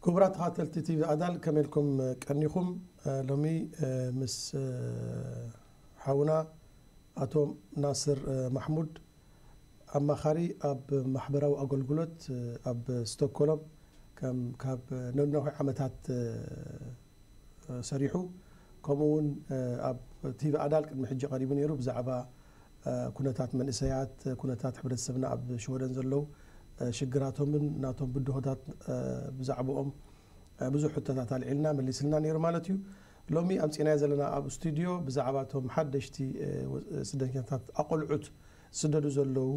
ክቡራት ተኸታተልቲ ቲቪ ኣዳል፣ ከመይ ኢልኩም ቀኒኹም? ሎሚ ምስ ሓውና ኣቶ ናስር ማሕሙድ፣ ኣማኻሪ ኣብ ማሕበራዊ ኣገልግሎት ኣብ ስቶክሆልም፣ ከም ካብ ነነውሒ ዓመታት ሰሪሑ፣ ከምኡ እውን ኣብ ቲቪ ኣዳል ቅድሚ ሕጂ ቀሪቡ ነይሩ። ብዛዕባ ኩነታት መንእሰያት፣ ኩነታት ሕብረተሰብና ኣብ ሽወደን ዘለዉ ሽግራቶምን ናቶም ብድሆታት ብዛዕባኦም ብዙሕ ሕቶታት ኣልዒልና መሊስልና ነይሩ ማለት እዩ። ሎሚ ኣምጺእናዮ ዘለና ኣብ ስቱድዮ ብዛዕባ እቶም ሓደሽቲ ስደተኛታት ኣቆልዑት ዝስደዱ ዘለዉ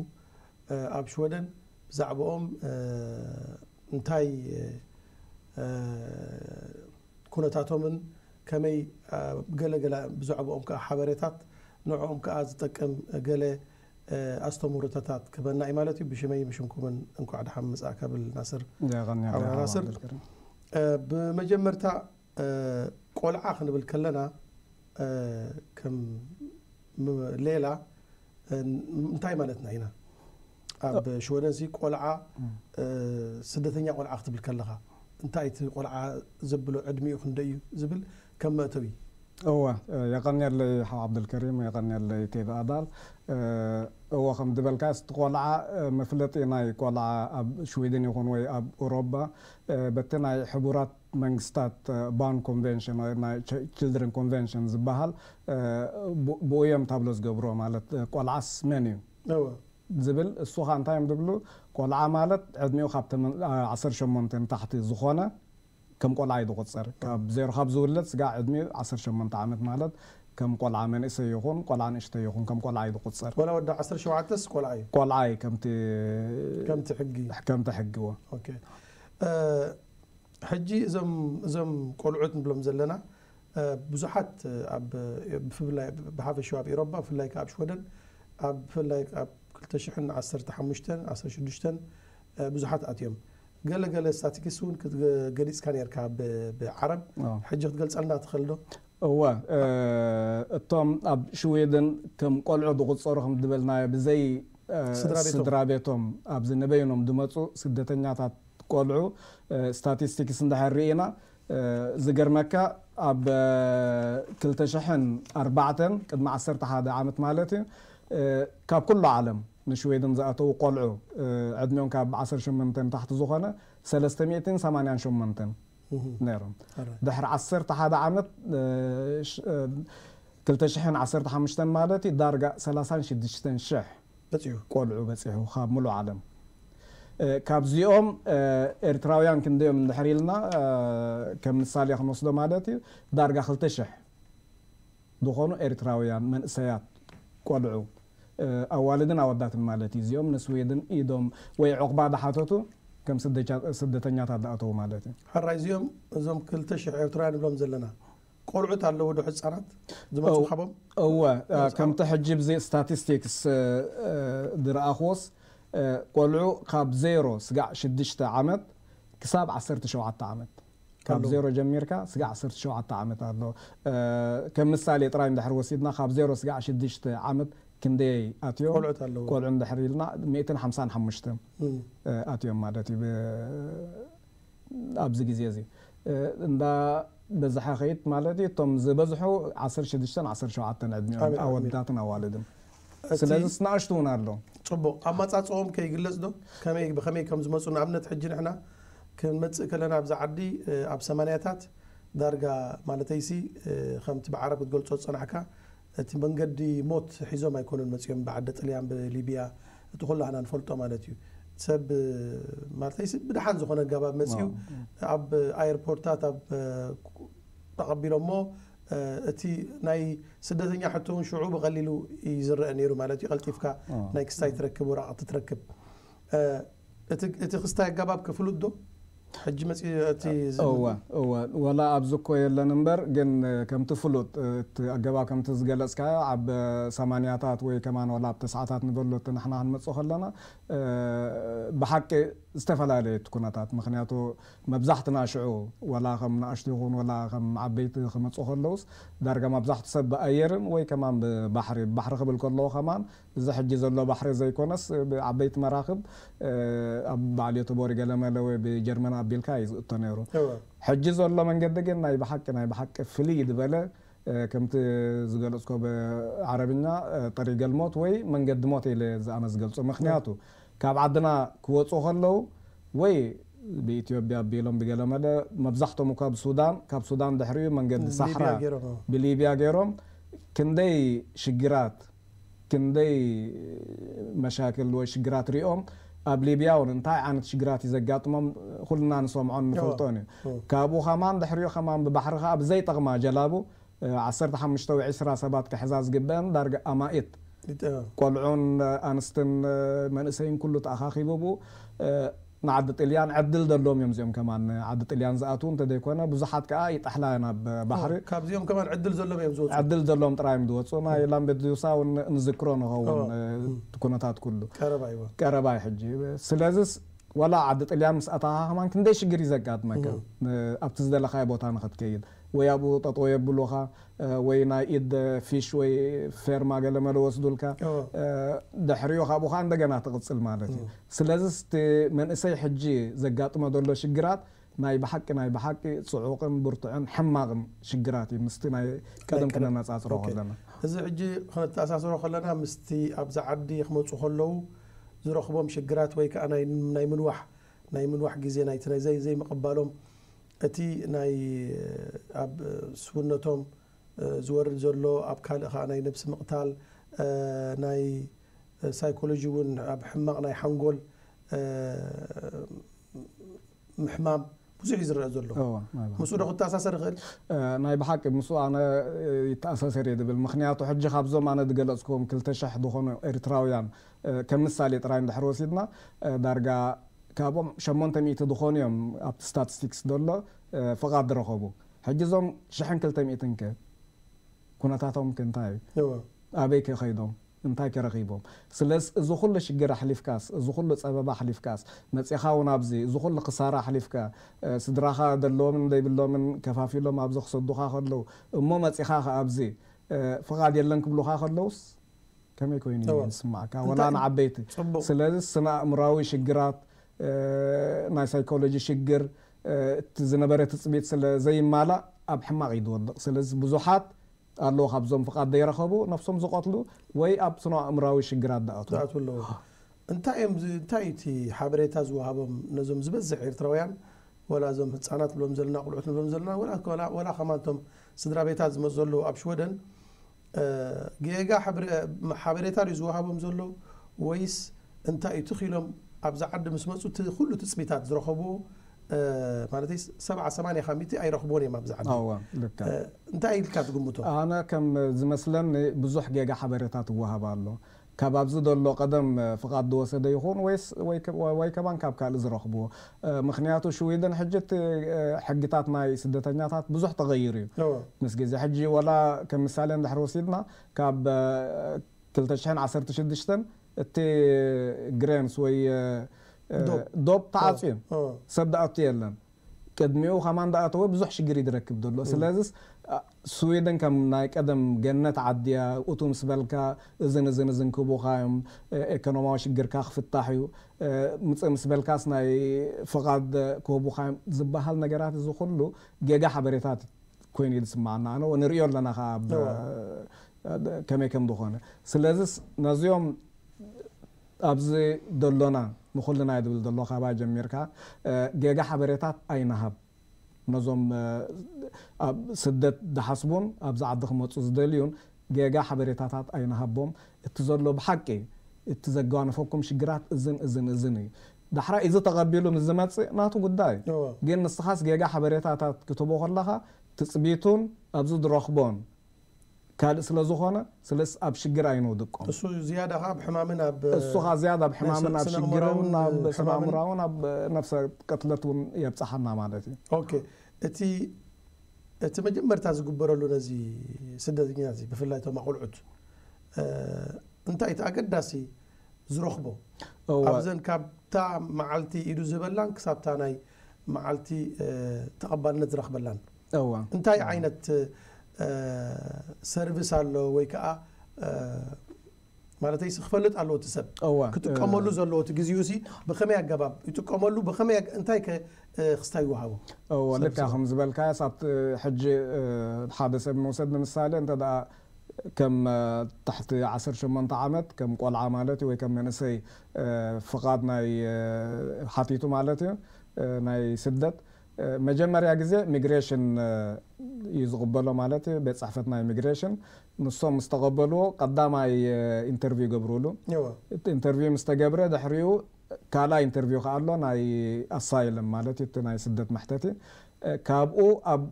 ኣብ ሽወደን ብዛዕባኦም እንታይ ኩነታቶምን ከመይ ገለገለ ብዛዕባኦም ከኣ ሓበሬታት ንዕኦም ከኣ ዝጠቅም ገለ ኣስተምህሮታት ክበና እዩ ማለት እዩ። ብሽመይ ብሽምኩምን እንኳዕ ደሓን መጻእካ ብል ናስር። የቐንየለይ ሓውና ሓው ናስር። ዓብደልከሪም። ብመጀመርታ ቆልዓ ክንብል ከለና ከም ሌላ እንታይ ማለትና ኢና? ኣብ ሽወደን ሲ ቆልዓ ስደተኛ ቆልዓ ክትብል ከለኻ እንታይ እቲ ቆልዓ ዘብሎ ዕድሚኡ ክንደይ እዩ ዝብል ከም መእተዊ። እወ፣ የቐንየለይ ሓው ዓብደልከሪም፣ የቐንየለይ ቴዲ ኣዳል። እወ፣ ከም ዝበልካ እቲ ቆልዓ መፍለጢ ናይ ቆልዓ ኣብ ሽወደን ይኹን ወይ ኣብ ኡሮባ በቲ ናይ ሕቡራት መንግስታት ባን ኮንቨንሽን ወይ ናይ ችልድረን ኮንቨንሽን ዝበሃል ብኡ እዮም ታብሎ ዝገብሮ ማለት ቆልዓስ መን እዩ ዝብል እሱ ኻ እንታይ እዮም ዝብሉ? ቆልዓ ማለት ዕድሚኡ ካብ ዓሰርተ ሸሞንተ ንታሕቲ ዝኾነ ከም ቆልዓ እዩ ዝቑፀር። ካብ ዜሮ ካብ ዝውለድ ስጋዕ ዕድሚኡ ዓሰርተ ሸሞንተ ዓመት ማለት ከም ቆልዓ መንእሰይ ይኹን ቆልዓ ንእሽተይ ይኹን ከም ቆልዓ እዩ ዝቑፀር። ወላ ወዲ ዓሰርተ ሸውዓተ ስ ቆልዓ እዩ። ቆልዓ እዩ ከምቲ ከምቲ ሕጊ ከምቲ ሕጊ እዎ። ኦኬ። ሕጂ እዞም እዞም ቆልዑት ንብሎም ዘለና ብዙሓት ኣብ ብፍላይ ብሓፈሻ ኣብ ኤሮፓ ብፍላይ ኣብ ሽወደን ኣብ ብፍላይ ኣብ ክልተ ሽሕን ዓሰርተ ሓሙሽተን ዓሰርተ ሽዱሽተን ብዙሓት ኣትዮም። ገለ ገለ ስታቲክስ እውን ገሊፅካ ነርካ ብዓረብ ሕጂ ክትገልፀልና ትኽእል ዶ? እወ፣ እቶም ኣብ ሽዌድን ከም ቆልዑ ዝቑጸሩ ከም ዝበልናዮ ብዘይ ስድራ ቤቶም ኣብ ዝነበዩኖም ዝመፁ ስደተኛታት ቆልዑ ስታቲስቲክስ እንድሕር ርኢና ዝገርመካ ኣብ ክልተ ሽሕን ኣርባዕተን ቅድሚ ዓሰርተ ሓደ ዓመት ማለት እዩ ካብ ኩሉ ዓለም ንሽዌድን ዝኣተዉ ቆልዑ ዕድሚኦም ካብ ዓሰርተ ሸሞንተ ንታሕቲ ዝኾነ ሰለስተ ሚእትን ሰማንያን ሸሞንተን ነይሮም። ድሕሪ ዓሰርተ ሓደ ዓመት ክልተ ሽሕን ዓሰርተ ሓሙሽተን ማለት እዩ ዳርጋ ሰላሳን ሽዱሽተን ሽሕ በፂሑ። ቆልዑ በፂሑ ካብ ሙሉእ ዓለም። ካብዚኦም ኤርትራውያን ክንደዮም እንድሕር ኢልና ከም ምሳሌ ክንወስዶ ማለት እዩ ዳርጋ ክልተ ሽሕ ዝኾኑ ኤርትራውያን መንእሰያት ቆልዑ ኣዋልድን ኣወዳትን ማለት እዩ እዚኦም ንስዌድን ኢዶም ወይ ዕቑባ ዝሓተቱ ከም ስደተኛታት ዝኣተዉ ማለት እዩ። ሕራይ እዚኦም እዞም ክልተ ሽሕ ኤርትራውያን ንብሎም ዘለና ቆልዑት ኣለዉ ዶ ህጻናት ዝመጹ ካብኦም? እወ፣ ከምቲ ሕጂ ብዚ ስታቲስቲክስ ዝረኣኽዎስ ቆልዑ ካብ ዜሮ ስጋዕ ሽዱሽተ ዓመት ክሳብ ዓሰርተ ሸውዓተ ዓመት ካብ ዜሮ ጀሚርካ ስጋዕ ዓሰርተ ሸውዓተ ዓመት ኣሎ። ከም ምሳሌ ጥራይ እንድሕር ወሲድና ካብ ዜሮ ስጋዕ ሽዱሽተ ዓመት ክንደይ ኣትዮም ቆልዑት ኣለዉ? ቆልዑ እንድሕር ኢልና ሚእትን ሓምሳን ሓሙሽተን ኣትዮም ማለት እዩ። ኣብዚ ግዜ እዚ እንዳ በዝሐ ኸይድ ማለት እዩ። እቶም ዝበዝሑ ዓሰርተ ሽዱሽተን ዓሰርተ ሸውዓተን ዕድሚኦም ኣወዳትን ኣዋልድን። ስለዚ ስናእሽቱ እውን ኣሎ። ፅቡቕ ኣመፃፅኦም ከይግለፅ ዶ ከመይ ብኸመይ ከም ዝመፁ ንኣብነት ሕጂ ንሕና ክንመፅእ ከለና ኣብዚ ዓዲ ኣብ ሰማንያታት ዳርጋ ማለተይሲ ከምቲ ብዓረብ ክትገልፆ ዝፀናሕካ እቲ መንገዲ ሞት ሒዞም ኣይኮኑን መፂኦም ብዓዲ ጥልያን ብሊብያ እቲ ኩላህና ንፈልጦ ማለት እዩ ሰብ ማለተይሲ ብድሓን ዝኾነ ኣገባብ መፂኡ ኣብ ኣየርፖርታት ኣብ ተቐቢሎሞ እቲ ናይ ስደተኛ ሕቶ እውን ሽዑ ብቐሊሉ እዩ ዝረአ ነይሩ ማለት እዩ። ቀልጢፍካ ናይ ክስታይ ትረክብ ወረቐት ትረክብ። እቲ ክስታይ ኣገባብ ክፍሉጥ ዶ? ሕጂ መፂ እቲ እወ እወ ወላ ኣብዚ እኮ የለን እምበር ግን ከምቲ ፍሉጥ እቲ ኣገባብ ከምቲ ዝገለፅካዮ ኣብ ሰማንያታት ወይ ከማን ወላ ኣብ ተስዓታት ንበሎ እቲ ንሕና ክንመፅእ ከለና ብሓቂ ዝተፈላለዩ እቲ ኩነታት ምክንያቱ መብዛሕትና ሽዑ ወላ ከም ንኣሽቱ ይኹን ወላ ከም ዓበይቲ ክመፁ ከለውስ ዳርጋ መብዛሕቱ ሰብ ብኣየርን ወይ ከማን ብባሕሪ ባሕሪ ክብል ከለዎ ከማን እዚ ሕጂ ዘሎ ባሕሪ ዘይኮነስ ዓበይቲ መራክብ ኣብ ባዕልዮ ተቦሪ ገለመለ ወይ ብጀርመን ኣቢልካ እዩ ዝእቶ ነይሩ። ሕጂ ዘሎ መንገዲ ግን ናይ ብሓቂ ናይ ብሓቂ ፍልይ ዝበለ ከምቲ ዝገለፅኮ ብዓረብኛ ጠሪገል ሞት ወይ መንገዲ ሞት ኢለ ዝኣነ ዝገልፆ ምክንያቱ ካብ ዓድና ክወፁ ከለዉ ወይ ብኢትዮጵያ ኣቢሎም ብገለመለ መብዛሕቶም እኳ ብሱዳን ካብ ሱዳን ድሕሪኡ መንገዲ ሳሕራ ብሊብያ ገይሮም ክንደይ ሽግራት ክንደይ መሻክል ወይ ሽግራት ሪኦም ኣብ ሊብያ እውን እንታይ ዓይነት ሽግራት እዩ ዘጋጥሞም ኩልና ንሰምዖን ንፈልጦን እዩ። ካብኡ ከማን ድሕሪኡ ከማን ብባሕሪ ከዓ ብዘይጠቕማ ጀላቡ ዓሰርተ ሓሙሽተ ወይ ዕስራ ሰባት ክሕዛ ዝግበአን ዳርጋ ኣማኢት ቆልዑን ኣንስትን መንእሰይን ኩሉ ተኣኻኺቡ ብኡ ንዓዲ ጥልያን ዕድል ዘለዎም እዮም እዚኦም ከማን ዓዲ ጥልያን ዝኣትዉ እንተዘይኮነ ብዙሓት ከዓ ይጠሕላ ናብ ባሕሪ ካብዚኦም ከማን ዕድል ዘለዎም እዮም ዝወፁ ዕድል ዘለዎም ጥራይ እዮም ዝወፁ ናይ ላምቤዱሳ እውን ንዝክሮ ንኸውን ኩነታት ኩሉ ቀረባ እዩ ሕጂ ስለዚስ ወላ ዓዲ ጥልያን ምስ ኣታኻ ከማን ክንደይ ሽግር እዩ ዘጋጥመካ ኣብቲ ዝደለኻዮ ቦታ ንኽትከይድ ወይ ኣብኡ ጠጠው የብሉኻ ወይ ናይ ኢድ ፊሽ ወይ ፌርማ ገለ መለ ወስዱልካ ድሕሪኡ ካብኡ ከዓ እንደገና ትቕፅል ማለት እዩ ስለዚ እቲ መንእሰይ ሕጂ ዘጋጥሞ ዘሎ ሽግራት ናይ ብሓቂ ናይ ብሓቂ ፅዑቕን ብርቱዕን ሕማቕን ሽግራት እዩ ምስቲ ናይ ቀደም ክነነፃፅሮ ከለና እዚ ሕጂ ክነተኣሳስሮ ከለና ምስቲ ኣብዚ ዓዲ ክመፁ ከለዉ ዝረኽቦም ሽግራት ወይ ከዓ ናይ ምንዋሕ ናይ ምንዋሕ ግዜ ናይቲ ናይ ዘይምቕባሎም እቲ ናይ ኣብ ስውነቶም ዝወርድ ዘሎ ኣብ ካልእ ከዓ ናይ ነብሲ ምቕታል ናይ ሳይኮሎጂ እውን ኣብ ሕማቕ ናይ ሓንጎል ምሕማም ብዙሕ እዩ ዝረአ ዘሎ ምስኡ ዶ ክተኣሳሰር ይኽእል ናይ ብሓቂ ምስኡ ኣነ ይተኣሳሰር እየ ዝብል ምክንያቱ ሕጂ ካብዞም ኣነ ዝገለፅኩም ክልተ ሽሕ ዝኾኑ ኤርትራውያን ከም ምሳሌ ጥራይ እንድሕር ወሲድና ዳርጋ ካብኦም ሸሞንተ ሚእቲ ዝኾኑ እዮም ኣብቲ ስታቲስቲክስ ዘሎ ፍቓድ ዝረኸቡ ሕጂ እዞም ሽሕን ክልተ ሚእትን ከ ኩነታቶም ከ እንታይ እዩ ኣበይ ከ ከይዶም እንታይ ከ ረኺቦም ስለዚ እዚ ኩሉ ሽግር ኣሕሊፍካስ እዚ ኩሉ ፀበባ ኣሕሊፍካስ መፂኻ እውን ኣብዚ እዚ ኩሉ ክሳራ ኣሕሊፍካ ስድራኻ ዘለዎምን ዘይብሎምን ከፋፊሎም ኣብዚ ክሰዱኻ ከለዉ እሞ መፂኻ ከ ኣብዚ ፍቓድ የለን ክብሉኻ ከለውስ ከመይ ኮይኑ እዩ ዝስማዕካ ወላ ንዓበይቲ ስለዚ ስነ ኣእምራዊ ሽግራት ናይ ሳይኮሎጂ ሽግር እቲ ዝነበረ ትፅቢት ስለ ዘይማላእ ኣብ ሕማቕ እዩ ዝወድቕ ስለዚ ብዙሓት ኣለዉ ካብዞም ፍቓድ ዘይረኸቡ ነብሶም ዝቐትሉ ወይ ኣብ ስነ ኣእምራዊ ሽግራት ዝኣትዉ ኣለዉ እንታይ እዮም እንታይ እቲ ሓበሬታ ዝወሃቦም ነዞም ዝበዝሕ ኤርትራውያን ወላ እዞም ህፃናት ብሎም ዘለና ቁልዑት ንብሎም ዘለና ወላ ከማንቶም ስድራ ቤታት ዝመፁ ዘለዉ ኣብ ሽወደን ጌጋ ሓበሬታ ድዩ ዝወሃቦም ዘሎ ወይስ እንታይ እዩ ትኺሎም ኣብዛ ዓዲ ምስ መፁ እቲ ኩሉ ትፅቢታት ዝረኸብዎ ማለት ሰብዓ ሰማንያ ካብ ሚእቲ ኣይረኽብዎን እዮም ኣብዛ ዓዲ እንታይ ኢልካ ትግምቶ ኣነ ከም ዝመስለኒ ብዙሕ ጌጋ ሓበሬታ ትወሃብ ኣሎ ካብ ኣብዚ ዘሎ ቀደም ፍቓድ ዝወሰደ ይኹን ወይስ ወይ ከማን ካብ ካልእ ዝረኽብዎ ምክንያቱ ሽዊድን ሕጂ እቲ ሕግታት ናይ ስደተኛታት ብዙሕ ተቐይሩ እዩ ምስ ግዜ ሕጂ ወላ ከም ምሳሌ እንድሕር ወሲድና ካብ ክልተ ሽሕን ዓሰርተ ሽዱሽተን እቲ ግሬንስ ወይ ዶብ ተዓፅዩ ሰብ ዝኣቱ የለን ቅድሚኡ ከማን ዝኣተወ ብዙሕ ሽግር እዩ ዝረክብ ዘሎ ስለዚስ ስዊድን ከም ናይ ቀደም ገነት ዓድያ እቱ ምስ በልካ እዝን እዝን እዝን ክቡኻ እዮም ኤኮኖማዊ ሽግርካ ክፍታሕ እዩ ምፅእ ምስ በልካስ ናይ ፍቓድ ክህቡኻ እዮም ዝበሃል ነገራት እዚ ኩሉ ጌጋ ሓበሬታት ኮይኑ እዩ ዝስማዓና ኣነ ንሪኦ ኣለና ከዓ ከመይ ከም ዝኾነ ስለዚስ ነዚኦም ኣብዚ ደሎና ንኹልና እዩ ዝብል ዘሎ ካባይ ጀሚርካ ጌጋ ሓበሬታት ኣይንሃብ ነዞም ኣብ ስደት ዝሓስቡን ኣብዚ ዓዲ ክመፁ ዝደልዩን ጌጋ ሓበሬታታት ኣይንሃቦም እቲ ዘሎ ብሓቂ እቲ ዘጓነፈኩም ሽግራት እዝን እዝን እዝን እዩ ዳሕራይ እዚ ተቐቢሉ ምስ ዝመፅእ ናቱ ጉዳይ ግን ንስኻስ ጌጋ ሓበሬታታት ክትቦ ከለኻ ትፅቢቱን ኣብዚ ዝረኽቦን ካልእ ስለ ዝኾነ፣ ስለስ ኣብ ሽግር ኣይነውድቆም። እሱ ዝያዳ ኸዓ ኣብ ሕማምን ኣብ እሱ ኸዓ ዝያዳ ኣብ ናይ ሕማምን ስነ-፣ ኣብ ስነ ሽግርን ኣእምራውን ኣብ ስነ ሕማምን ኣእምራውን ኣብ ነፍሰ ቅትለት እውን የብጽሓና ማለት እዩ። ኦኬ። እቲ፣ እቲ መጀመርታ ዝግበረሉ ነዚ ስደተኛ እዚ፣ ብፍላይ እቶም ኣቑልዑት፣ እ፣ እንታይ እቲ ኣገዳሲ ዝረኽቦ? እወ። ኣብዘን ካብታ መዓልቲ ኢዱ ዝህበላን ክሳብታ ናይ መዓልቲ፣ እ፣ ተቐባልነት ዝረኽበላን እወ። እንታይ እወ። ዓይነት፣ እ፣ ሰርቪስ ኣሎ ወይ ከዓ፣ እ፣ ማለተይሲ ክፈልጥ ኣለዎ እቲ ሰብ? እወ። ክጥቀመሉ እ፣ ዘለዎ እቲ ግዜኡ ሲ ብኸመይ ኣገባብ ይጥቀመሉ? ብኸመይ ኣገ-፣ እንታይ ከ፣ እ፣ ክስታይ ይወሃቦ? እወ፣ ልካ ሰርቪስ? ከም ዝበልካዮ፣ ሳብቲ ሕጂ፣ እ፣ ሓደ ሰብ ንውሰድ ንምሳሌ፣ እንተ ደኣ ከም፣ እ፣ ትሕቲ ዓሰርተ ሸሞንተ ዓመት፣ ከም ቆልዓ ማለት እዩ፣ ወይ ከም መንእሰይ፣ እ፣ ፍቓድ ናይ፣ እ፣ ሓቲቱ ማለት እዩ፣ እ፣ ናይ ስደት፣ እ፣ መጀመርያ ግዜ ሚግሬሽን፣ እ፣ እዩ ዝቕበሎ ማለት እዩ፣ ቤት ጽሕፈት ናይ ሚግሬሽን። ንሶም ምስ ተቐበልዎ፣ ቀዳማይ፣ እ፣ ኢንተርቪው ይገብሩሉ። እወ። እቲ ኢንተርቪው ምስ ተገብረ፣ ድሕሪኡ ካልኣይ ኢንተርቪው ከኣ ኣሎ፣ ናይ ኣሳይለም ማለት እዩ፣ እቲ ናይ ስደት መሕተቲ። እ፣ ካብኡ ኣብ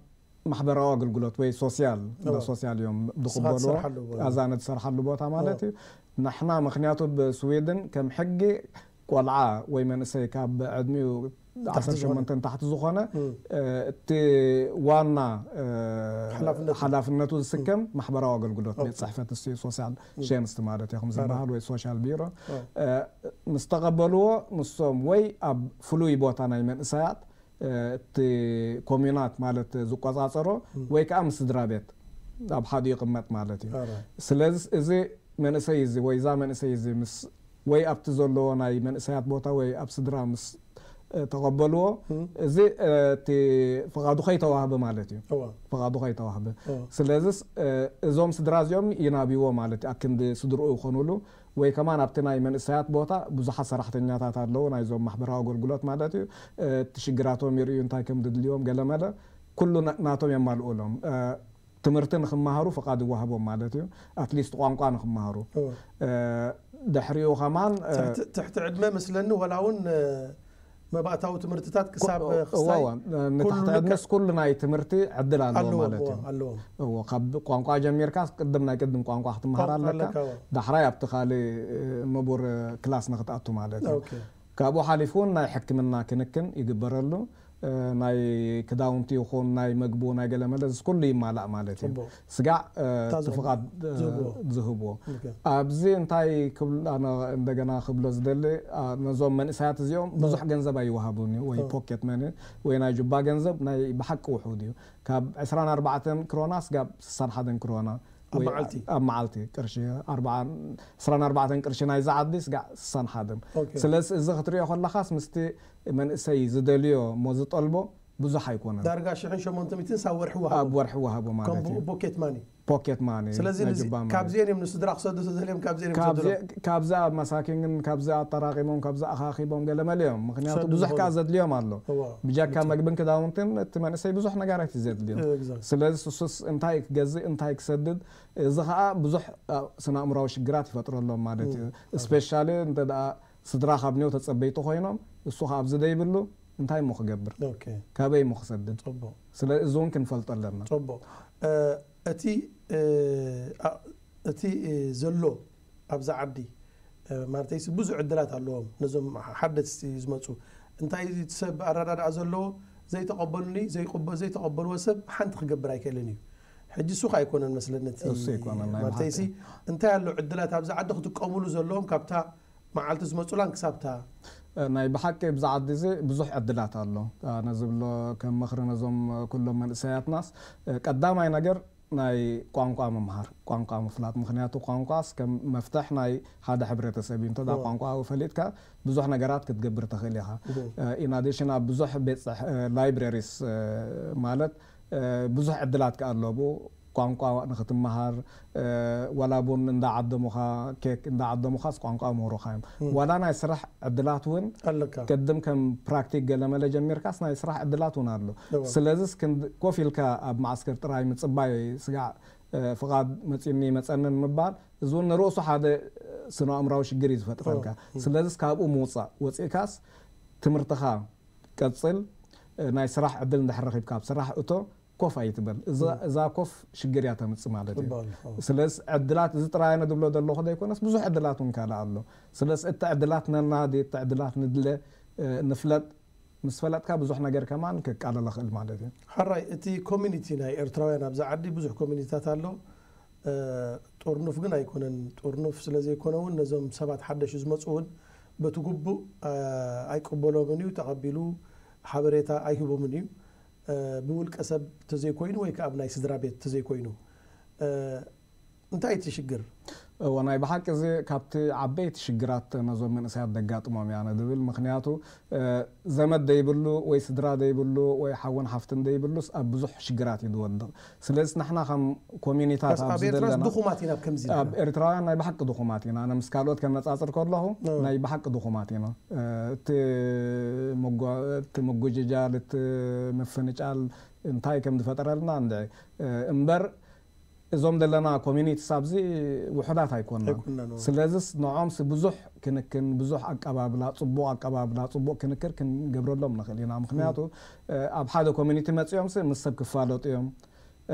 ማሕበራዊ ኣገልግሎት ወይ ሶስያል፣ እንዳ እወ። ሶስያል እዮም ንስኻ ዝቕበልዎ። ትሰርሓሉ ቦታ። ኣዛ ንትሰርሓሉ ቦታ ማለት እወ። እዩ። ንሕና ምኽንያቱ ብስዊድን ከም ሕጊ ቆልዓ ወይ መንእሰይ ካብ ዕድሚኡ ታሕቲ ዓሰርተ ሸሞንተ ዝኾነ። ታሕቲ ዝኾነ፣ እም። እ፣ እቲ ዋና፣ እ፣ ሓላፍነቱ። ሓላፍነቱ ዝስከም እም። ማሕበራዊ ኣገልግሎት፣ ኦኬ። ቤት ጽሕፈት፣ እሱ ሶሻል እም። ሼንስት ማለት እዩ፣ ከም ኣረ። ዝበሃል፣ ወይ ሶሻል ቢሮ። ኦ። እ፣ ምስ ተቐበልዎ፣ ንሶም ወይ ኣብ ፍሉይ ቦታ ናይ መንእሰያት፣ እ፣ እቲ ኮሚናት ማለት ዝቆጻጸሮ፣ እም። ወይ ከዓ ምስ ስድራ ቤት ኣብ ሓደ ይቕመጥ ማለት እዩ። ኣረ። ስለዚ እዚ መንእሰይ እዚ ወይ እዛ መንእሰይ እዚ ምስ፣ ወይ ኣብቲ ዘለዎ ናይ መንእሰያት ቦታ ወይ ኣብ ስድራ ምስ፣ እ፣ ተቐበልዎ፣ እም። እዚ፣ እ፣ እቲ ፍቓዱ ከይተዋህበ ማለት እዩ። እዋ። ፍቓዱ ከይተዋህበ። እዋ። ስለዚስ፣ እ፣ እዞም ስድራ እዚኦም ይናብይዎ ማለት እዩ። ኣክንዲ ስድርኡ ይኾኑሉ፣ ወይ ከማን ኣብቲ ናይ መንእሰያት ቦታ ብዙሓት ሰራሕተኛታት ኣለዉ፣ ናይዞም ማሕበራዊ ኣገልግሎት ማለት እዩ። እ፣ እቲ ሽግራቶም ይርእዩ፣ እንታይ ከም ድድልዮም ገለመለ፣ ኩሉ ና-፣ ናቶም የማልኡሎም። እ፣ ትምህርቲ ንኽመሃሩ ፍቓድ ይወሃቦም ማለት እዩ። ኣትሊስት ቋንቋ ንኽመሃሩ። እወ። እ፣ ድሕሪኡ ኸማን፣ እ፣ ትሕቲ፣ ትሕቲ ዕድመ መስለኒ፣ ወላ እውን፣ እ፣ መባእታዊ ትምህርትታት ክሳብ እወ፣ ክስታይ እወ፣ እ፣ ንታሕቲ ኩሉ ዕድመስ ልክዕ ኩሉ ናይ ትምህርቲ ዕድል ኣለዎ ኣለዎም፣ ማለት እወ፣ እዩ። ኣለዎም። እወ፣ ካብ ቋንቋ ጀሚርካ ቅድም ናይ ቅድም ቋንቋ ክትመሃር ቋንቋ ኣለካ። ኣለካ፣ እወ። ዳሕራይ ኣብቲ ካልእ፣ እ፣ ንቡር፣ እ፣ ክላስ ንኽትኣቱ ማለት እዩ። ኦኬ። ካብኡ ሓሊፉ እውን ናይ ሕክምና ክንክን ይግበረሉ። እ፣ ናይ ክዳውንቲ ይኹን ናይ መግቡ ናይ ገለመለ እዚ ኩሉ ይማላእ ማለት እዩ። ጽቡቕ። ስጋዕ፣ እ፣ እታ እቲ ዝኾነ ፍቓድ፣ እ፣ ዝህብዎ። ዝህብዎ። ኦኬ። ኣብዚ እንታይ ክብል፣ ኣነ እንደገና ክብሎ ዝደሊ፣ ኣ፣ ነዞም መንእሰያት እዚኦም እ። ብዙሕ ገንዘብ ኣይወሃቡን እዩ፣ ወይ እ። ፖኬት መኒ፣ ወይ ናይ ጁባ ገንዘብ ናይ ብሓቂ ውሑድ እዩ። ካብ ዕስራን ኣርባዕተን ክሮና ስጋብ ስሳን ሓደን ክሮና። ኣብ ወይ መዓልቲ? ኣብ መዓልቲ ቅርሺ ኣርብዓ፣ ዕስራን ኣርባዕተን ቅርሺ ናይዛ ዓዲ ስጋዕ ስሳን ሓደን። ኦኬ። ስለዚ እዚ ክትሪኦ ከለኻስ ምስቲ መንእሰይ ዝደልዮ እሞ ዝጠልቦ ብዙሕ ኣይኮነን። ዳርጋ ሽሕን ሸሞንተ ሚእትን ሳብ ወርሒ ወሃቦም። ኣብ ወርሒ ወሃቦ ማለት ከም እዩ። ፖኬት ማኒ። ፖኬት ማኒ፣ ስለዚ ናይ ንዚ-፣ ጅባ ማኒ። ካብዚአን እዮም ንስድራ ክሰዱ ተደልዮም፣ ካብዚአን እዮም ካብዚ-፣ ክሰዱ። ካብዚ ኣብ መሳኪንን ካብዚ ኣጠራቒሞም፣ ካብዚ ኣኻኺቦም ገለ መለ እዮም። ምኽንያቱ ክሰዱ ብዙሕ ዝኽእሉ። ከኣ ዘድልዮም ኣሎ። እዋ። ብጃካ ልክዕ። መግብን ክዳውንትን እቲ መንእሰይ ብዙሕ ነገራት እዩ ዘድልዮ። ኤግዛክት። ስለዚ እሱስ እንታይ ክገዝእ፣ እንታይ ክሰድድ፣ እዚ ኸኣ ብዙሕ፣ ኣ፣ ስነ-ኣእምራዊ ሽግራት ይፈጥረሎም ማለት እዩ። እም። ስፔሻሊ እንተ ደኣ ስድራ ካብ ኔው ተጸበይቲ ኮይኖም፣ እሱ ኸኣ ኣብዚ ደይብሉ፣ እንታይ እሞ ክገብር? ኦኬ። ካበይ እሞ ክሰድድ? ጽቡቕ። ስለ እዚ እውን ክንፈልጦ ኣለና። ጽቡቕ። እ፣ እቲ፣ እ፣ ኣ-፣ እቲ፣ እ፣ ዘሎ ኣብዛ ዓዲ፣ እ፣ ማለተይሲ ብዙሕ ዕድላት ኣለዎም ነዞም ሓደስቲ ዝመጹ። እንታይ እቲ ሰብ ኣረዳድኣ ዘለዎ፣ ዘይተቐበሉኒ፣ ዘይቅበ-፣ ዘይተቐበልዎ ሰብ ሓንቲ ክገብር ኣይክእልን እዩ። ሕጂ እሱ ከ ኣይኮነን መስለኒ እቲ እሱ ኣይኮነን፣ ናይ ማለተይሲ ብሓቂ። እንታይ ኣሎ ዕድላት ኣብዛ ዓዲ ክጥቀሙሉ ዘለዎም ካብታ መዓልቲ ዝመጹላን ክሳብታ? እ፣ ናይ ብሓቂ ብዛ ዓዲ እዚ ብዙሕ ዕድላት ኣሎ። ኣነ ዝብሎ ከም ምኽሪ ነዞም ኩሎም መንእሰያትናስ፣ እ፣ ቀዳማይ ነገር ናይ ቋንቋ ምምሃር፣ ቋንቋ ምፍላጥ። ምኽንያቱ ቋንቋስ ከም መፍትሕ ናይ ሓደ ሕብረተሰብ እዩ። እንተ ደኣ ኦ። ቋንቋ ፈሊጥካ ብዙሕ ነገራት ክትገብር ትኽእል ኢኻ። እህ። እ፣ ኢን ኣዲሽን ኣብ ብዙሕ ቤት ጽሕ-፣ እ፣ ላይብረሪስ፣ እ፣ ማለት፣ እ፣ ብዙሕ ዕድላት ከኣ ኣሎ ብኡ ቋንቋ ንኽትመሃር፣ እ፣ ዋላ ቡን እንዳዓደሙኻ፣ ኬክ እንዳዓደሙኻስ ቋንቋ ምሁሩኻ እዮም። እም። ዋላ ናይ ስራሕ ዕድላት እውን ኣለካ። ቅድም ከም ፕራክቲክ ገለ መለ ጀሚርካስ ናይ ስራሕ ዕድላት እውን ኣሎ። እዋ። ስለዚስ ክንድ-፣ ኮፍ ኢልካ ኣብ መዓስከር ጥራይ ምጽባይ ስጋዕ፣ እ፣ ፍቓድ መጺኡኒ ይመጸንን ምባል፣ እዚ እውን ንርእሱ ሓደ ስነ-ኣእምራዊ ሽግር እዩ ዝፈጥረልካ። እዋ። እም። ስለዚስ ካብኡ ምውጻእ፣ ወጺእካስ ትምህርትኻ ቀጽል፣ እ፣ ናይ ስራሕ ዕድል እንድሕር ረኺብካ ኣብ ስራሕ እቶ፣ ኮፍ ኣይትበል። እዛ ኮፍ ሽግር እያ ተምጽእ ማለት እዩ። ስለዚ ዕድላት እዚ ጥራይ ኣነ ዝብሎ ዘለኹ ዘይኮነስ ብዙሕ ዕድላት እውን ካልእ ኣሎ። ስለዚ እቲ ዕድላት ነናዲ፣ እቲ ዕድላት ንድለ፣ ንፍለጥ። ምስ ፈለጥካ ብዙሕ ነገር ከማን ክቃለል ይኽእል ማለት እዩ። ሕራይ፣ እቲ ኮሚኒቲ ናይ ኤርትራውያን ኣብዛ ዓዲ ብዙሕ ኮሚኒቲታት ኣሎ። ጥርኑፍ ግን ኣይኮነን። ጥርኑፍ ስለ ዘይኮነ እውን ነዞም ሰባት ሓደሽ ዝመፁ እውን በቲ ግቡእ ኣይቅበሎምን እዩ፣ ተቐቢሉ ሓበሬታ ኣይህቦምን እዩ። ብውልቀ ሰብ ተዘይኮይኑ ወይ ከዓ ኣብ ናይ ስድራ ቤት ተዘይኮይኑ እንታይ እቲ ሽግር? እወ፣ ናይ ብሓቂ እዚ ካብቲ ዓበይቲ ሽግራት ነዞም መንእሰያት ደጋጥሞም እያ ንድብል። ምኽንያቱ ዘመድ ደይብሉ ወይ ስድራ ደይብሉ ወይ ሓውን ሓፍትን ደይብሉስ ኣብ ብዙሕ ሽግራት እዩ ዝወድቕ። ስለዚ ንሕና ከም ኮሚኒታት ኣብዚ ዘለና ድኹማት ኢና፣ ኣብ ከምዚ ኣብ ኤርትራውያን ናይ ብሓቂ ድኹማት ኢና። ኣነ ምስ ካልኦት ከነጻጽር ከለኹ ናይ ብሓቂ ድኹማት ኢና። እቲ መጓ- እቲ ምጉጅጃል፣ እቲ ምፍንጫል እንታይ ከም ዝፈጠረልና እንድዒ እምበር እዞም ዘለና ኮሚኒቲስ ኣብዚ ውሑዳት ኣይኮናን። ኣይኮናን፣ እዎ። ስለዚስ ንዖምሲ ብዙሕ ክንክን፣ ብዙሕ ኣቀባብላ፣ ጽቡቕ ኣቀባብላ፣ ጽቡቕ ክንክር ክንገብረሎም ንኽእል ኢና። ምኽንያቱ ኣብ ሓደ ኮሚኒቲ መጺኦምሲ ምስ ሰብ ክፋለጡ እዮም።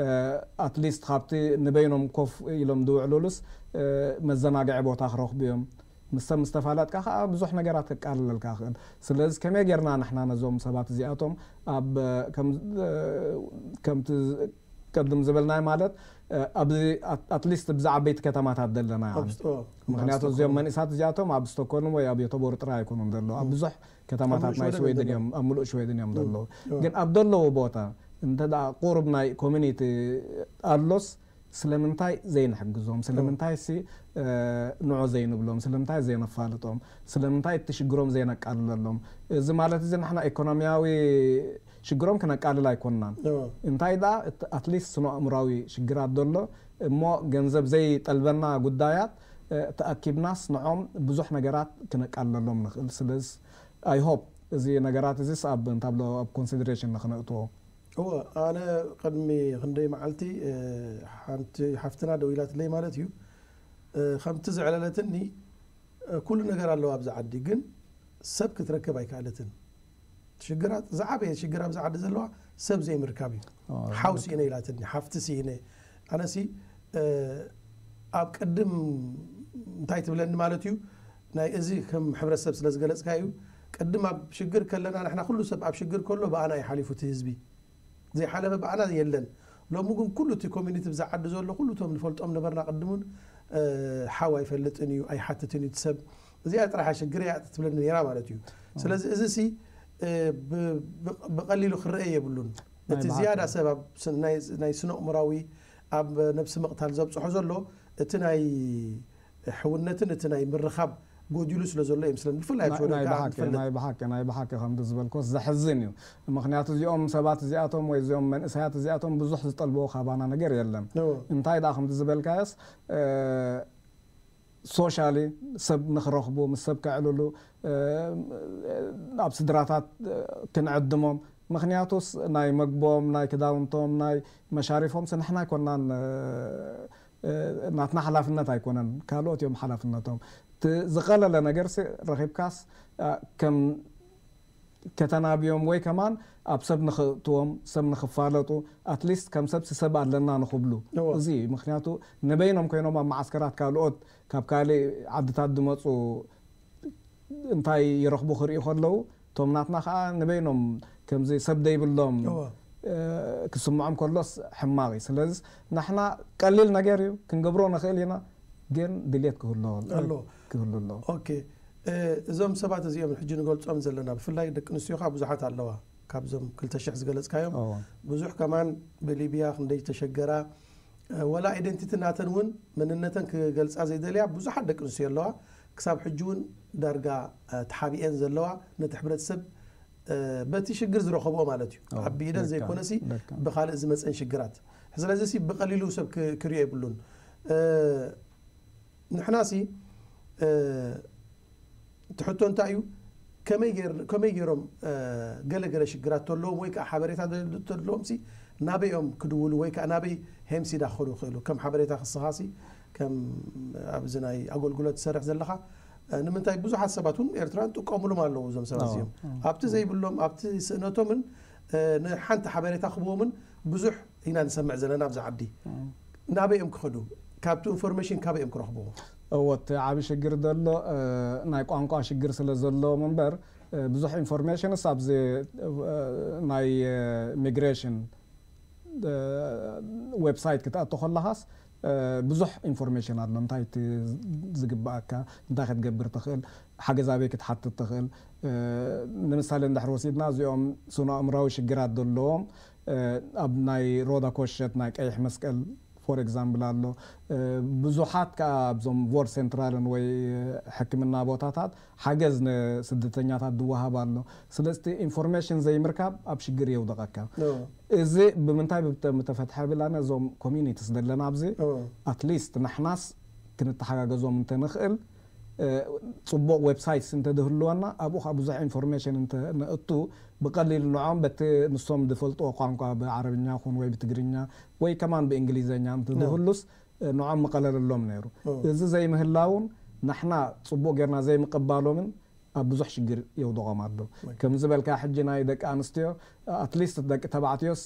ኣትሊስት ካብቲ ንበይኖም ኮፍ ኢሎም ዝውዕሉሉስ መዘናግዒ ቦታ ክረኽቡ እዮም። ምስ ሰብ ምስ ተፋለጥካ ከዓ ብዙሕ ነገራት ከቃልለልካ ይኽእል። ስለዚ ከመይ ጌርና ንሕና ነዞም ሰባት እዚኣቶም ኣብ ከም ከምቲ ቀድም ዝበልናዮ ማለት ኣብዚ ኣትሊስት ብዛ ዓበይቲ ከተማታት ዘለና ምክንያቱ እዚኦም መንእሳት እዚኣቶም ኣብ ስቶኮልም ወይ ኣብ ዮተቦር ጥራይ ኣይኮኑን ዘለዉ ኣብ ብዙሕ ከተማታት ናይ ሽወደን እዮም ኣብ ምሉእ ሽወደን እዮም ዘለዉ ግን ኣብ ዘለዉ ቦታ እንተ ቁሩብ ናይ ኮሚኒቲ ኣሎስ ስለምንታይ ዘይንሕግዞም ስለምንታይ ሲ ንዖ ዘይንብሎም ስለምንታይ ዘይነፋልጦም ስለምንታይ እቲ ሽግሮም ዘይነቃልለሎም እዚ ማለት እዚ ንሕና ኢኮኖሚያዊ ሽግሮም ክነቃልል ኣይኮንናን እንታይ ደኣ ኣትሊስት ስነ ኣእምራዊ ሽግራት ዘሎ እሞ ገንዘብ ዘይጠልበና ጉዳያት ተኣኪብናስ ንዖም ብዙሕ ነገራት ክነቃልለሎም ንኽእል ስለዚ I hope እዚ ነገራት እዚስ ኣብ እንታብሎ ኣብ ኮንሲደሬሽን ንክነእትዎ እወ ኣነ ቅድሚ ክንደይ መዓልቲ ሓንቲ ሓፍትና ደው ኢላትለይ ማለት እዩ ከምቲ ዘዕለለትኒ ኩሉ ነገር ኣለዋ ኣብዚ ዓዲ ግን ሰብ ክትረክብ ኣይከኣለትን ሽግራት ዝዓበየ ሽግር ኣብዚ ዓዲ ዘለዋ ሰብ ዘይምርካብ እዩ ሓው ስኢነ ኢላትኒ ሓፍቲ ስኢነ ኣነሲ ኣብ ቅድም እንታይ ትብለኒ ማለት እዩ ናይ እዚ ከም ሕብረተሰብ ስለ ዝገለፅካ እዩ ቅድም ኣብ ሽግር ከለና ንሕና ኩሉ ሰብ ኣብ ሽግር ከሎ ብኣና እዩ ሓሊፉ እቲ ህዝቢ ዘይሓለፈ ብኣና የለን ሎሚ ግን ኩሉ እቲ ኮሚኒቲ ብዛ ዓዲ ዘሎ ኩሉ እቶም ንፈልጦም ነበርና ቅድሙን ሓው ኣይፈልጥን እዩ ኣይሓትትን እዩ ሰብ እዚኣ ጥራሕ ሽግር እያ ትብለኒ ነራ ማለት እዩ ስለዚ እዚ ሲ ብቀሊሉ ክረአ የብሉን እቲ ዝያዳ ሰብ ኣብ ናይ ስነ ኣእምራዊ ኣብ ነብሲ ምቕታል ዘብፅሖ ዘሎ እቲ ናይ ሕውነትን እቲ ናይ ምርኻብ ጎዲሉ ስለ ዘሎ ይመስለኒ ብፍላይ ኣብ ሽወደን ከዓ ንፈልጥ ናይ ብሓቂ ናይ ብሓቂ ከምቲ ዝበልኮስ ዘሕዝን እዩ ምክንያቱ እዚኦም ሰባት እዚኣቶም ወይ እዚኦም መንእሰያት እዚኣቶም ብዙሕ ዝጠልብዎ ካባና ነገር የለን እንታይ ደኣ ከምቲ ዝበልካዮስ ሶሻሊ ሰብ ንክረኽቡ ምስ ሰብ ከዕልሉ ኣብ ስድራታት ክንዕድሞም ምክንያቱስ ናይ መግቦም ናይ ክዳውንቶም ናይ መሻሪፎም ስንሕና ኣይኮናን ናትና ሓላፍነት ኣይኮነን ካልኦት እዮም ሓላፍነቶም ዝቀለለ ነገር ረኪብካስ ከም ከተናብዮም ወይ ከማን ኣብ ሰብ ንክእትዎም ሰብ ንክፋለጡ ኣትሊስት ከም ሰብ ሰብ ኣለና ንክብሉ እዚ ምክንያቱ ንበይኖም ኮይኖም ኣብ መዓስከራት ካልኦት ካብ ካልእ ዓድታት ዝመፁ እንታይ ይረኽቡ ክርእዩ ከለዉ እቶም ናትና ከዓ ንበይኖም ከምዚ ሰብ ዘይብሎም ክስምዖም ከሎስ ሕማቕ እዩ ስለዚ ንሕና ቀሊል ነገር እዩ ክንገብሮ ንኽእል ኢና ግን ድልየት ክህሉ ኣለዎ ክህሉ ኣለዎ እዞም ሰባት እዚኦም ሕጂ ንገልፆም ዘለና ብፍላይ ደቂ ኣንስትዮ ከዓ ብዙሓት ኣለዋ ካብዞም ክልተ ሽሕ ዝገለፅካዮም ብዙሕ ከማን ብሊብያ ክንደይ ዝተሸገራ ወላ ኣይደንቲቲ ናተን እውን መንነተን ክገልፃ ዘይደልያ ብዙሓት ደቂ ኣንስትዮ ኣለዋ ክሳብ ሕጂ እውን ዳርጋ ተሓቢኤን ዘለዋ ነቲ ሕብረተሰብ በቲ ሽግር ዝረኸብኦ ማለት እዩ ኣብ ብኢደን ዘይኮነሲ ብካልእ ዝመፀን ሽግራት ስለዚ ሲ ብቀሊሉ ሰብ ክሪኦ የብሉን ንሕና ሲ እቲ ሕቶ እንታይ እዩ ከመይ ገይሮም ገለ ገለ ሽግራት ተለዎም ወይ ከዓ ሓበሬታ ተለዎም ሲ ናበይ እዮም ክድውሉ ወይ ከዓ ናበይ ሄምሲዳ ክኸዱ ይኽእሉ ከም ሓበሬታ ክስኻ ሲ ከም ኣብዚ ናይ ኣገልግሎት ትሰርሕ ዘለኻ ንምንታይ ብዙሓት ሰባት እውን ኤርትራን ጥቀሙሎም ኣለዉ እዞም ሰባት እዚኦም ኣብቲ ዘይብሎም ኣብቲ ስእነቶምን ንሓንቲ ሓበሬታ ክህብዎምን ብዙሕ ኢና ንሰምዕ ዘለና ኣብዚ ዓዲ። ናበይ እዮም ክኸዱ? ካብቲ ኢንፎርሜሽን ካበይ እዮም ክረኽብዎ? እወ፣ እቲ ዓቢ ሽግር ዘሎ ናይ ቋንቋ ሽግር ስለ ዘለዎም እምበር፣ ብዙሕ ኢንፎርሜሽንስ ኣብዚ ናይ ሚግሬሽን ዌብሳይት ክትኣቱ ከለኻስ ብዙሕ ኢንፎርሜሽን ኣሎ። እንታይ እቲ ዝግባኣካ፣ እንታይ ክትገብር ትኽእል፣ ሓገዝ ኣበይ ክትሓትት ትኽእል። ንምሳሌ እንድሕር ወሲድና፣ እዚኦም ስነ ኣእምራዊ ሽግራት ዘለዎም ኣብ ናይ ሮዳ ኮሸት ናይ ቀይሕ መስቀል ፎር ኤግዛምፕል ኣሎ። ብዙሓት ከዓ ኣብዞም ቮርድ ሴንትራልን ወይ ሕክምና ቦታታት ሓገዝ ንስደተኛታት ዝወሃብ ኣሎ። ስለዚ ኢንፎርሜሽን ዘይምርካብ ኣብ ሽግር የውደቐካ። እዚ ብምንታይ ምተፈትሐ ብላና፣ እዞም ኮሚኒቲስ ዘለና ኣብዚ ኣትሊስት ንሕናስ ክንተሓጋገዞም እንተንኽእል፣ ጽቡቕ ዌብሳይትስ እንተዝህልወና፣ ኣብኡ ከዓ ብዙሕ ኢንፎርሜሽን እንተነእቱ፣ ብቐሊል ንዖም በቲ ንሶም ዝፈልጥዎ ቋንቋ፣ ብዓረብኛ ኹን ወይ ብትግርኛ ወይ ከማን ብእንግሊዘኛ እንተዝህሉስ፣ ንዖም ምቐለለሎም ነይሩ። እዚ ዘይምህላውን ንሕና ጽቡቕ ጌርና ዘይምቕባሎምን ኣብ ብዙሕ ሽግር የውድቖም ኣሎ። ከም ዝበልካ ሕጂ ናይ ደቂ ኣንስትዮ፣ ኣትሊስት ደቂ ተባዕትዮስ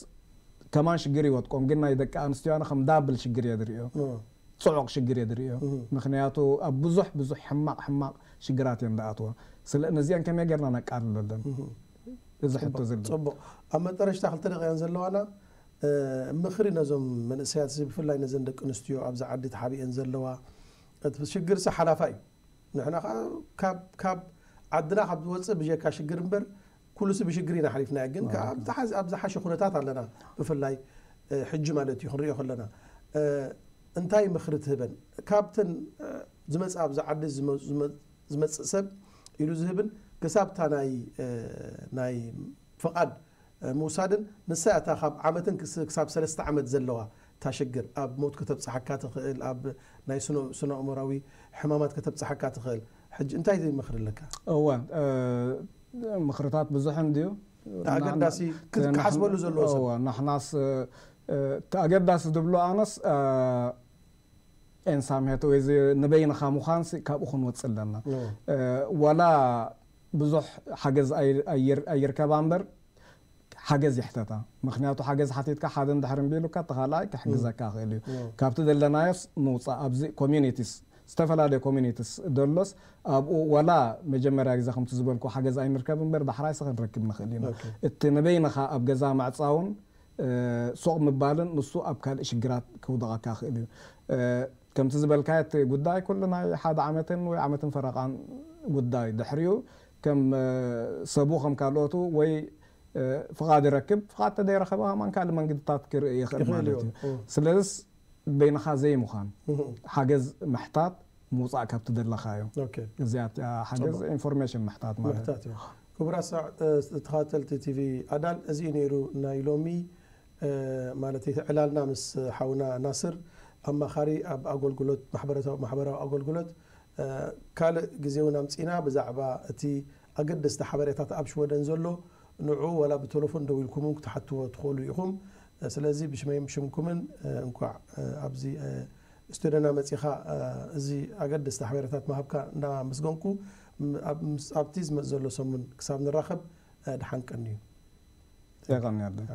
ከማን ሽግር ይወድቆም፣ ግን ናይ ደቂ ኣንስትዮ ኣነ ከም ዳብል ሽግር እየ ዝርእዮ። ጽዑቕ ሽግር እየ ዝርእዮ። ምኽንያቱ ኣብ ብዙሕ ብዙሕ ሕማቕ ሕማቕ ሽግራት እየን ዝኣትዋ። ስለ ነዚአን ከመይ ጌርና ነቃልለለን? እዚ ሕቶ ዘሎ። ጽቡቕ። ኣብ መጠረሽታ ክልተ ደቂቃ እየን ዘለዋና። ምኽሪ ነዞም መንእሰያት እዚ፣ ብፍላይ ነዘን ደቂ ኣንስትዮ ኣብዚ ዓዲ ተሓቢአን ዘለዋ፣ እቲ ሽግርሲ ሓላፋ እዩ። ንሕና ከዓ ካብ ዓድና ካብ ዝወፅእ ብጀካ ሽግር እምበር፣ ኩሉሲ ብሽግር ኢና ሓሊፍናዮ። ግን ከዓ ኣብ ዝሓሸ ኩነታት ኣለና። ብፍላይ ሕጂ ማለት እዩ ክንሪኦ ከለና፣ እንታይ ምኽሪ ትህበን ካብተን ዝመፅእ ኣብዚ ዓዲ ዝመፅእ ሰብ ኢሉ ዝህብን ክሳብታ ናይ ናይ ፍቓድ ምውሳድን ንሳ እታ ካብ ዓመትን ክሳብ ሰለስተ ዓመት ዘለዋ እታ ሽግር ኣብ ሞት ከተብፅሓካ ትኽእል፣ ኣብ ናይ ስነ ኣእምራዊ ሕማማት ከተብፅሓካ ትኽእል። ሕጂ እንታይ ምኽሪ ኣለካ? እወ፣ ምኽርታት ብዙሕ እንድዩ። ኣገዳሲ ክሓስበሉ ዘለዎ ሰብ። ናሕናስ እቲ ኣገዳሲ ዝብሎ ኣነስ ኤንሳምሄት ወይ እዚ ንበይንኻ ምዃንሲ ካብኡ ክንወፅእ ኣለና። ዋላ ብዙሕ ሓገዝ ኣይርከባ እምበር ሓገዝ ይሕተታ። ምኽንያቱ ሓገዝ ሓቲትካ ሓደ እንድሕር እምቢ ኢሉካ፣ እቲ ካልኣይ ክሕግዘካ ይኽእል እዩ። ካብቲ ዘለናዮስ ምውፃእ፣ ኣብዚ ኮሚኒቲስ፣ ዝተፈላለዩ ኮሚኒቲስ ደሎስ፣ ኣብኡ ዋላ መጀመርያ ግዜ ከምቲ ዝበልኩ ሓገዝ ኣይንርከብ እምበር ዳሕራይሲ ክንረክብ ንኽእል ኢና። እቲ ንበይንኻ ኣብ ገዛ ምዕፃውን ሱቕ ምባልን ንሱ ኣብ ካልእ ሽግራት ከውድቐካ ይኽእል እዩ። ከምቲ ዝበልካዮ እቲ ጉዳይ ኩሉ ናይ ሓደ ዓመትን ወይ ዓመትን ፈረቓን ጉዳይ ድሕሪኡ ከም ሰቡ ከም ካልኦቱ ወይ ፍቓድ ይረክብ፣ ፍቓድ ተደይረኸበ ከማን ካልእ መንገድታት ክርኢ ይኽእል ማለት እዩ። ስለዚስ በይንኻ ዘይምዃን፣ ሓገዝ ምሕታት፣ ምውፃእ ካብቲ ዘለኻዮ። እዚኣ ሓገዝ ኢንፎርሜሽን ምሕታት ማለት እዩ። ክቡራት ተኸታተልቲ ቲቪ ኣዳል፣ እዚ እዩ ነይሩ ናይ ሎሚ ማለት እዩ ዕላልና ምስ ሓውና ናስር፣ ኣማኻሪ ኣብ ኣገልግሎት፣ ማሕበራዊ ኣገልግሎት። ካልእ ግዜ እውን ኣምፂና ብዛዕባ እቲ ኣገደስቲ ሓበሬታት ኣብ ሽወደን ዘሎ ንዑ ዋላ ብቴሌፎን ደው ኢልኩም ክትሓትዎ ትኽእሉ ኢኹም። ስለዚ ብሽመይን ብሽምኩምን እንኳዕ ኣብዚ ስቱድዮና መፂኻ እዚ ኣገደስቲ ሓበሬታት ምሃብካ እንዳመስገንኩ፣ ኣብቲ ዝመፅ ዘሎ ሰሙን ክሳብ ንራኸብ ደሓን ቀንዩ። የቐንየለይ።